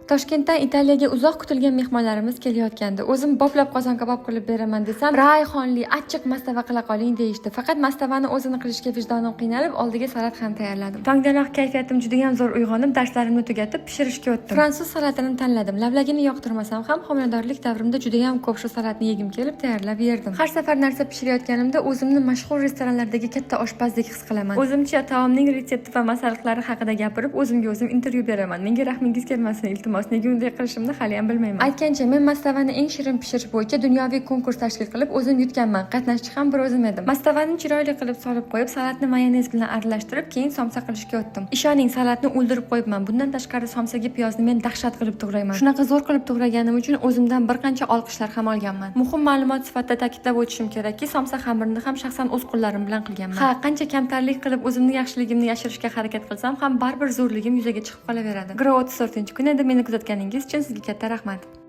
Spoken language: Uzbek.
Toshkentdan Italiyaga uzoq kutilgan mehmonlarimiz kelayotgandi. O'zim boplab qozon kabob qilib beraman desam, rayhonli achchiq mastava qila qoling deyishdi. Faqat mastavani o'zini qilishga vijdonim qiynalib, oldiga salat ham tayyorladim. Tongdanoq kayfiyatim juda ham zo'r uyg'onib, darslarimni tugatib, pishirishga o'tdim. Fransuz salatini tanladim. Lavlagini yoqtirmasam ham, homiladorlik davrimda juda ham ko'p shu salatni yegim kelib, tayyorlab yerdim. Har safar narsa pishirayotganimda o'zimni mashhur restoranlardagi katta oshpazdek his qilaman. O'zimcha taomning retsepti va masalliqlari haqida gapirib, o'zimga o'zim intervyu beraman. Menga rahmingiz kelmasin, iltimos. Nega unday qilishimni hali ham bilmayman. Aytgancha, men mastavani eng shirin pishirish bo'yicha dunyoviy konkurs tashkil qilib, o'zim yutganman. Qatnashchi ham bir o'zim edim. Mastavani chiroyli qilib solib qo'yib, salatni mayonez bilan aralashtirib, keyin somsa qilishga o'tdim. Ishoning, salatni o'ldirib qo'yibman. Bundan tashqari, somsaga piyozni men dahshat qilib to'g'rayman. Shunaqa zo'r qilib to'g'raganim uchun o'zimdan bir qancha olqishlar ham olganman. Muhim ma'lumot sifatida ta'kidlab o'tishim kerakki, somsa xamirini ham shaxsan o'z qo'llarim bilan qilganman. Ha, qancha kamtarlik qilib o'zimni yaxshiligimni yashirishga harakat qilsam ham, baribir zo'rligim yuzaga chiqib qolaveradi. Grow 34 kun edi. Meni kuzatganingiz uchun sizga katta rahmat.